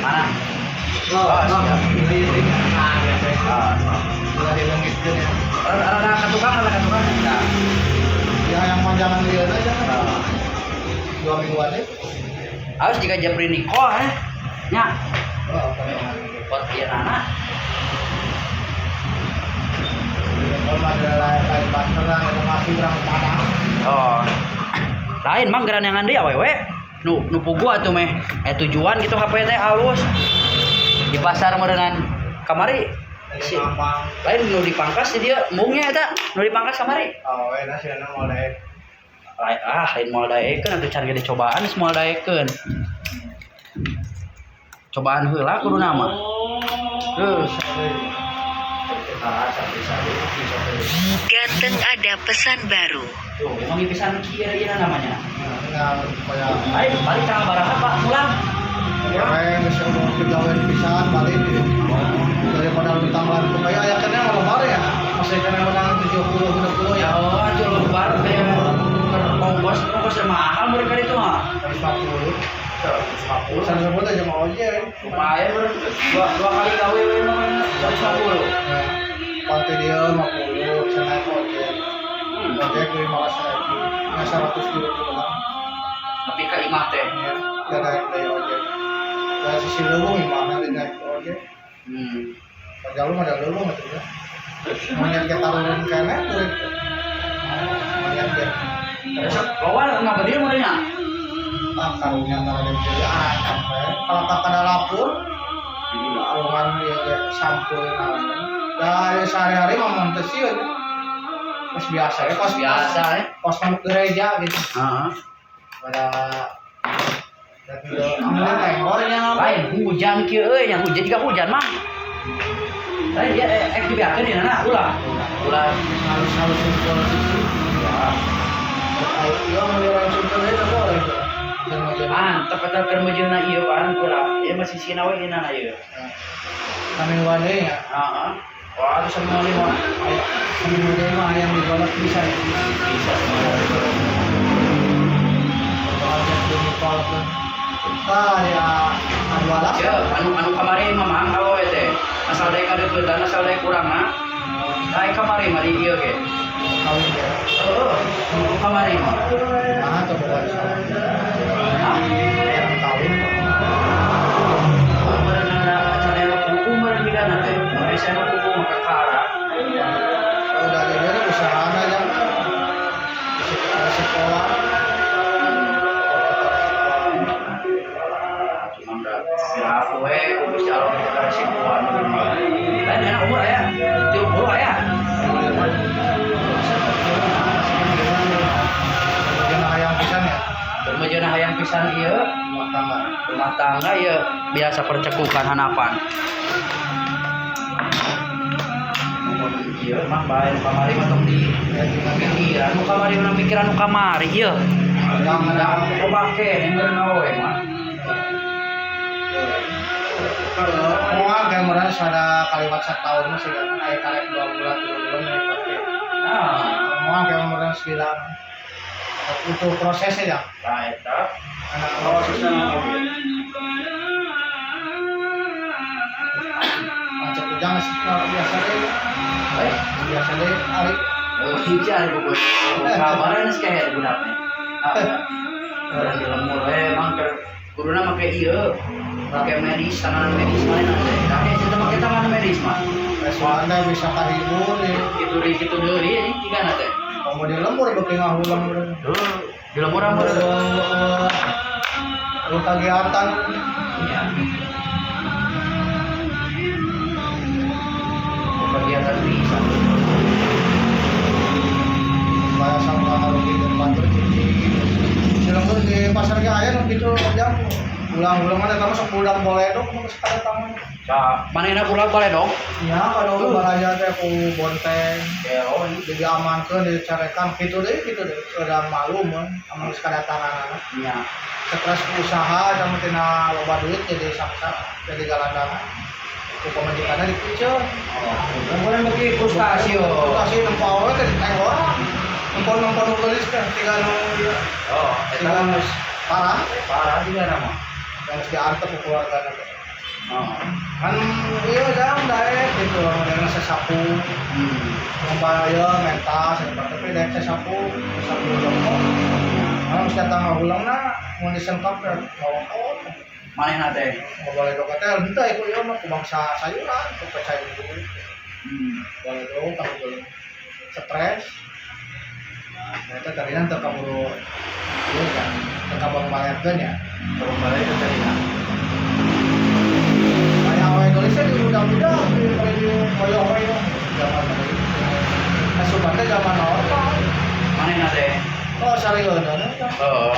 Mana? Oh, Oh, siap. Nah, biasa. Ah, Ulah dilengitkeun ya. Rada ka tukang, rada ka tukang. Nah. Ya yang panjangan dia aja kan. 2 mingguan deh. Harus jika Japri Niko eh. Nya, Oh, panjangan. pot ieu nana. Kalau ada lain pasar lah, ada masih orang Padang. Oh. Lain mang geran yang deui awewe. Nu nu pugu atuh meh. Eh tujuan gitu HP teh halus. Di pasar meureunnan kamari si Gampang. Lain nu dipangkas di dia embungnya eta nu dipangkas kamari. Oh, enak sih, enak mau deh. Lain ah lain moal daekeun atuh can gede cobaan geus moal daekeun. Cobaan heula kudu nama. Terus Ganteng ada pesan baru. Tuh, emang pisan kieu ieu namanya. Nah, supaya Ayo balik tanggal baraha Pak pulang. keren, bisa mau pegawai pisan balik gitu. Daripada luntang lantung kayak aya kena lebar ya. Masih kena menang 70 60 Ya ya. oh, atuh lebar kayak ongkos ongkos mahal mereka itu mah. 150. 150. 150 aja mau ojek. Lumayan bro. Dua kali gawe we mah 150. Nah, pantai dia 50, saya naik ojek. Ojek 15 ribu, ya 120 lah. Tapi ka imah teh. Ya, dia naik dari ojek. Dari sisi leuweung gimana dia naik ojek. Padahal lu ada leuweung atuh ya. Monyet ke tarurun kene kuring. Monyet ge. Besok keluar nggak berdiri modelnya. Ah, karunya antara dari jadi sampai kalau tak ada lapor, alungan dia ge sampul naon. Dari sehari-hari mah mun teu sieun. Kos biasa ya, kos Biasa ya. Kos masuk gereja gitu. Heeh. Pada amun tenggornya Lain hujan kieu euy, nya hujan juga hujan mah. Lain dia dibiarkeun di nana ulah. Ulah halus-halus simpel sisi. Ya. Iya, meliran simpel itu boleh. Dan Antep eta keur mejeuna ieu pan ulah. Ieu masih sina we ieu nana ieu. Kami wade ya. Heeh. Wah, itu semua lima. Kami wade mah ayam digolok bisa ya. Bisa semua. Ojek demi kol tuh. Ah ya, anu alas. Ya, anu anu kamari mah mang awewe teh. Asal daek kadeuketan, asal daek kurangna. Daek kamari mah di ieu ge. Kawin ya. Heeh, anu kamari mah. Nah, tuh bukan salah. Hah? Yang kawin. Meureun ada acara yang pugu meureun bidana teh. Mun bisa nu pugu mah kakara. Udah jadi ada usaha aja. Ada sekolah. Cuma da piraku we ku Gusti Allah kita karesikuan. Lain enak umur aya 30 aya. Jangan hayang pisan ya. Bermejana hayang pisan ieu Rumah tangga. Rumah tangga ieu biasa percekukan hanapan. Ieu mah bae nu kamari mah tong di pikiran nu kamari mah mikiran nu kamari ieu. Jangan ada. Loba keneh meureun awewe mah. Moal gambaran sada kaliwat setahun mah sih aya karek 2 bulan 3 bulan menikmati. Nah, Moal gambaran sebilang itu prosesnya ya. Nah eta Anak prosesnya oke. Macet ujang sih biasa deh. Eh, Biasa deh ari. oh, hiji ari buku. Kabaran geus kayak budaknya. Ah, orang di lembur we emang keur kuduna make ieu. Make medis, tangan medis mana teh. Tapi eta make tangan medis mah. Soalnya bisa kahibur deh. Kitu deui kitu deui anjing cigana teh. Kamu di lembur beuki ngahulang. Duh, di lembur mah. Lu kegiatan. Iya. Kegiatan bisa. Bahasa ulah ngarugikeun batur cicing. Si lembur di pasar ge aya nu kitu jam. Ulang-ulang mana kamu sok budak boledog nu geus kada. Sa, manehna ulah baledog? Ya, kalau baraja teh ku bonteng. Ya, oh, Jadi diamankeun dicarekan kitu deui kitu deui. Udah malu mun amun geus kadatangan. Iya. Stres usaha sama tina loba duit jadi saksa jadi galandangan. Ku pamajikanna dipiceun. Oh, kemudian bagi frustasi oh. Frustasi nempo awewe teh ditenggoran. Nempo-nempo nu geulis kan tiga nu ieu. Oh, eta Tiga nu geus parah. Parah juga nama. Yang geus diantep ku keluargana teh. Oh. Kan iya jang daek gitu modalna sasapu. Lomba ieu mental sasapu tapi daek sasapu, sasapu jongkok. Kalau geus datang ngahulengna mun disengkap ya ngawakot. Manehna teh. Ngobrol teh henteu ieu ieu mah ku bangsa sayuran, ku percaya dulu. Boleh dong kamu belum stres. Nah, itu tadinya teu kaburu ieu kan, teu kaburu balerkeun ya. Kaburu balerkeun tadina. Kayak awe gelisnya di budak-budak di di hoyo-hoyo zaman tadi. Asupan teh zaman normal. Manehna teh. Oh, sarieun. Heeh.